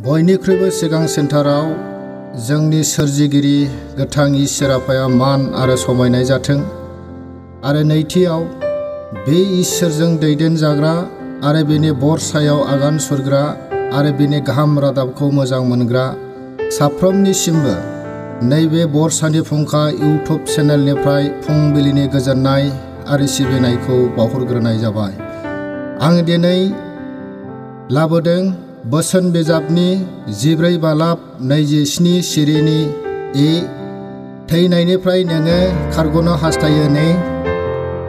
बयनिख्रुइबो सिगां सेन्टाराव जोंनि सोरजिगिरि गोथां इसोर आफाया मान आरो समायनाय जाथों। आरो नैथियाव बे इसोरजों दैदेनजाग्रा आरो बेनि बरसायाव आगान सुरग्रा आरो बेनि गाहाम रादाबखौ मोजां मोनग्रा साफ्रोमनिसिमबो नैबे बरसानि फुंखा इउटुब चेनेलनिफ्राय फुंबिलिनि गोजोननाय आरो सिबिनायखौ बावहरग्रोनाय जाबाय। आं दिनै लाबोदों बोसोन बिजाबनि 14:27 सिरिनि थैनायनिफ्राय नोङो खारग'नो हास्थायो ने?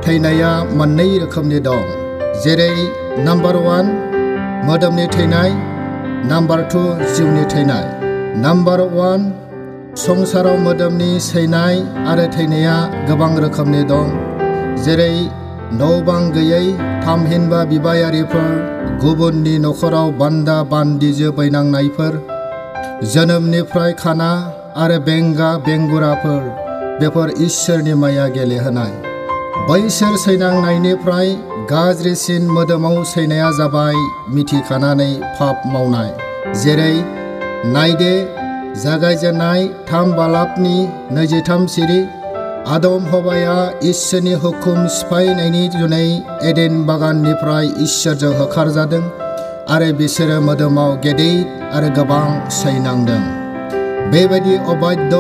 थैनाया मोननै रोखोमनि दं, जेरै नाम्बार 1 मोदोमनि थैनाय, नाम्बार 2 जिउनि थैनाय। नाम्बार 1 संसाराव मोदोमनि सैनाय आरो थैनाया गोबां रोखोमनि दं, जेरै न'-बां गैयै थामहिनबा बिबायारिफोर, गुबुननि नखराव बान्दा बान्दिजो बैनांनायफोर, जोनोमनिफ्राय खाना आरो बेंगा बेंगुराफोर, बेफोर इसोरनि माया गेलेहोनाय। बैसोर सैनांनायनिफ्राय गाज्रिसिन मोदोमाव सैनाया जाबाय मिथिखानानै पाप मावनाय। जेरै नायदे जागायजेननाय 3:23 सिरि, आदम हवाया इसोरनि हुकुम सिफायनायनि जुनै एडेन बागाननिफ्राय इसोरजों होखारजादों आरो बिसोरो मोदोमाव गेदेर आरो गोबां सैनांदों। बेबायदि अबाध्य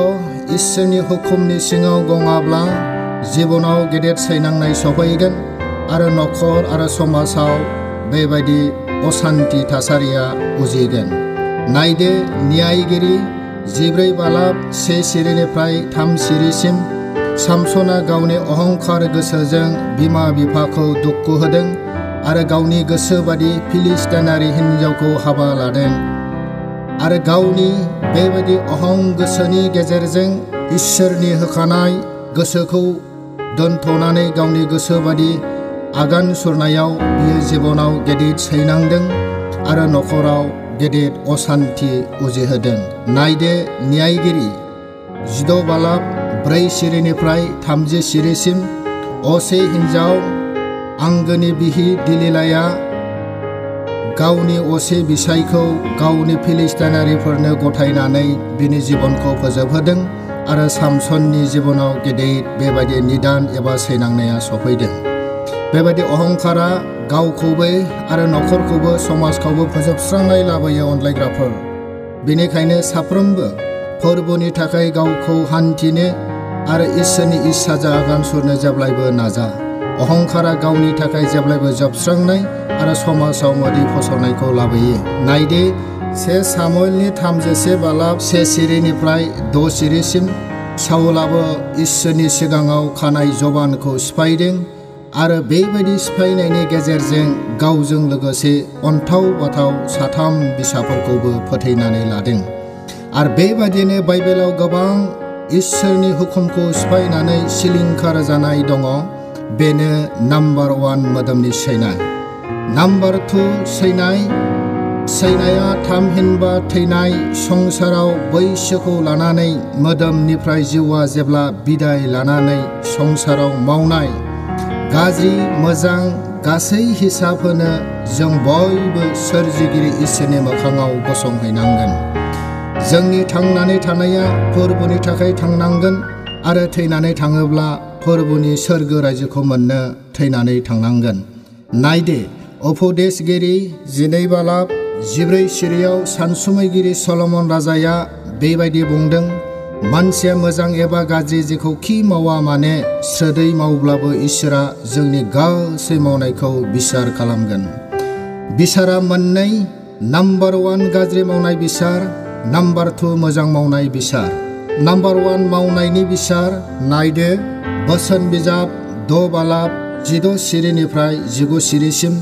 इसोरनि हुकुमनि सिङाव गङाब्ला जिबनाव गेदेर सैनांनाय सफैगोन आरो नखर आरो समाजाव बेबायदि असान्ति थासारिया उजिगोन। नायदे न्यायगिरि 14:1 सिरिनिफ्राय 3 सिरिसिम, सामसना गावनि अहंखार गोसोजों बिमा बिफाखौ दुखु होदों आरो गावनि गोसो बादि फिलिस्टिनारि हिन्जावखौ हाबा लादों आरो गावनि बेबायदि अहं गोसोनि गेजेरजों इसोरनि होखानाय गोसोखौ दोनथ'नानै गावनि गोसो बादि आगान सुरनायाव बियो जिबनाव गेदेर सैनांदों आरो नखराव गेदेर असान्ति उजिहोदों। नायदे न्यायगिरि 16:4 सिरिनिफ्राय 30 सिरिसिम, असे हिन्जाव आंगोनि बिहि दिलिलाया गावनि असे बिसायखौ गावनि फिलिस्टिनारिफोरनो गथायनानै बिनि जिबनखौ फोजोबहोदों आरो सामसननि जिबनाव गेदेर बेबायदि निदान एबा सैनांनाया सफैदों। बेबायदि अहंकारा गावखौबो आरो नखरखौबो समाजखौबो फोजोबस्रांनाय लाबोयो अनलायग्राफोर। बेनिखायनो साफ्रोमबो फोरबोनि थाखाय गावखौ हान्थिनो आरो इसोरनि इस्साजों आगान सुरनो जेब्लायबो नाजा। अहंकारा गावनि थाखाय जेब्लायबो जोबस्रांनाय आरो समाजाव मोदै फसरनायखौ लाबोयो। नायदे 1 सामुएलनि 31:1 सिरिनिफ्राय 6 सिरिसिम, साउलाबो इसोरनि सिगाङाव खानाय जबानखौ सिफायदों आरो बेबायदि सिफायनायनि गेजेरजों गावजों लोगोसे अन्थाव बाथाव 3 बिसाफोरखौबो फोथैनानै लादों। आरो बेबादिनो बाइबेलाव गोबां इसोरनि हुकुमखौ सिफायनानै सिलिंखार जानाय दङ। बेनो नाम्बार 1 मोदोमनि सैनाय। नाम्बार 2 सैनाया थामहिनबा थैनाय, संसाराव बैसोखौ लानानै मोदोमनिफ्राय जिउआ जेब्ला बिदाय लानानै संसाराव मावनाय गाज्रि मोजां गासै हिसाब होनो जों बयबो सोरजिगिरि इसोरनि मोखाङाव गसंहैनांगोन। जोंनि थांनानै थानाया फोरबोनि थाखाय थांनांगोन आरो थैनानै थाङोब्ला फोरबोनि सोरगो रायजोखौ मोननो थैनानै थांनांगोन। नायदे उपदेशगिरि 12:14 सिरियाव सानसुमैगिरि सलमन राजाया बेबायदि बुंदों, मानसिया मोजां एबा गाज्रि जेखौखि मावा माने स्रोदै मावब्लाबो इसोरा जोंनि गासै मावनायखौ बिसार खालामगोन। बिसारा मोननै, नाम्बार 1 गाज्रि मावनाय बिसार, नाम्बार 2 मोजां मावनाय बिसार। नाम्बार 1 मावनायनि बिसार। नायदो बोसोन बिजाब 6:16 सिरिनिफ्राय 19 सिरिसिम,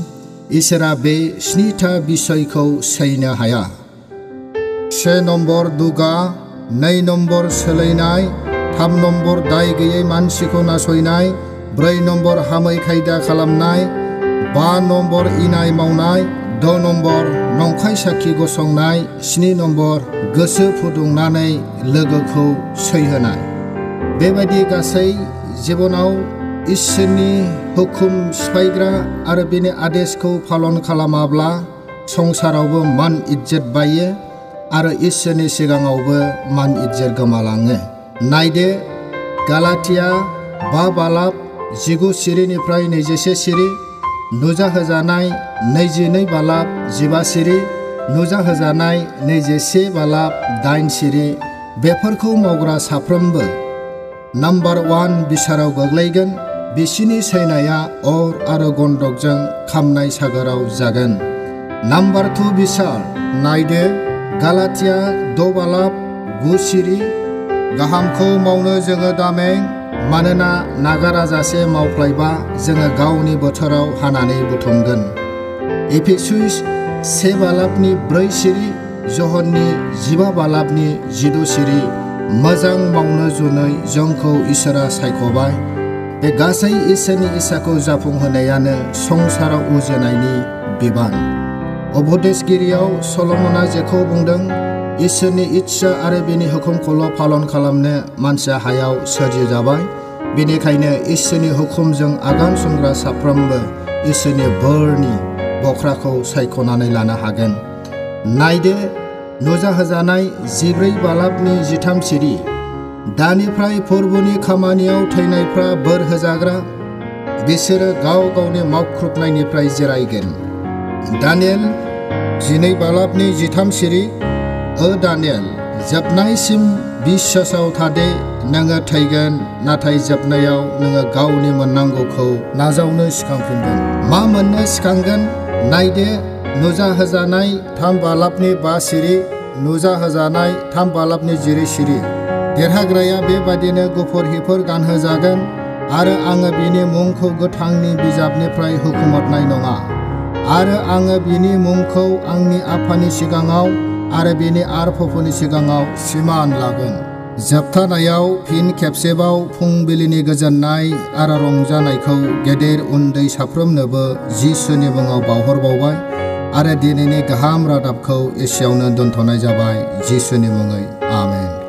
इसोरा बे 7था बिसयखौ सैनो हाया। 1 नम्बर दुगा, 2 नम्बर सोलैनाय, 3 नम्बर दाय गैयै मानसिखौ नासयनाय, 4 नम्बर हामै खायदा खालामनाय, 5 नम्बर इनाय मावनाय, 6 नम्बर नंखाय साखि गसंनाय, 7 नम्बर गोसो फुदुंनानै लोगोखौ सैहोनाय। बेबायदि गासै जिबनाव इसोरनि हुकुम सिफायग्रा आरो बेनि आदेशखौ पालन खालामाब्ला संसारावबो मान इज्जत बायो आरो इसोरनि सिगाङावबो मान इज्जत गोमालाङो। नायदो गालातिया 5 बालाब 19 सिरिनिफ्राय 21 सिरि, नुजाहोजानाय 22 बालाब 15 सिरि, नुजाहोजानाय 21 बालाब 8 सिरि। बेफोरखौ मावग्रा साफ्रोमबो नाम्बार 1 बिसाराव गोग्लैगोन। बिसिनि सैनाया अर आरो गन्धकजों खामनाय सागोराव जागोन। नाम्बार 2 बिसार। नायदो गालातिया 6 बालाब 9 सिरि। गाहामखौ मावनो जोङो दामें, मानोना नागाराजासे मावफ्लायबा जोङो गावनि बोथोराव हानानै बुथुमगोन। एफेसुस 1 बालाबनि 4 सिरि, जहननि 15 बालाबनि 16 सिरि। मोजां मावनो जुनै जोंखौ इसोरा सायख'बाय। बे गासै इसोरनि इसाखौ जाफुंहोनायानो संसाराव उजिनायनि बिबान। उपदेशगिरियाव सल'मना जेखौ बुंदों, इसोरनि इच्छा आरो बिनि हुकुमखौल' पालन खालामनो मानसिया हायाव सोरजिजाबाय। बेनिखायनो इसोरनि हुकुमजों आगान सुरग्रा साफ्रोमबो इसोरनि बोरनि बख्राखौ सायख'नानै लानो हागोन। नायदो नुजाहोजानाय 14 बालाबनि 13 सिरि। दानिफ्राय फोरबोनि खामानियाव थैनायफ्रा बोर होजाग्रा, बिसोरो गाव गावनि मावख्रुबनायनिफ्राय जिरायगोन। दानियेल 12 बालाबनि 13 सिरि। दानियेल, जोबनायसिम बिश्वासाव थादे। नोङो थैगोन, नाथाय जोबनायाव नोङो गावनि मोननांगौखौ नाजावनो सिखांफिनगोन। मा मोननो सिखांगोन? नायदो नुजाहोजानाय 3 बालाबनि 5 सिरि, नुजाहोजानाय 3 बालाबनि 10 सिरि। देरहाग्राया बेबादिनो गुफुर हिफोर गानहोजागोन, आरो आङो बिनि मुंखौ गोथांनि बिजाबनिफ्राय हुखुमनाय नङा, आरो आङो बिनि मुंखौ आंनि आफानि सिगाङाव आरो बिनि आरफफोरनि सिगाङाव सिमान लागोन। जोबथानायाव फिन खेबसेबाव फुंबिलिनि गोजोननाय आरो रंजानायखौ गेदेर उन्दै साफ्रोमनोबो जिसुनि मुङाव बावहरबावबाय, आरो दिनैनि गाहाम रादाबखौ एसेयावनो दोनथ'नाय जाबाय। जिसुनि मुङै आमेन।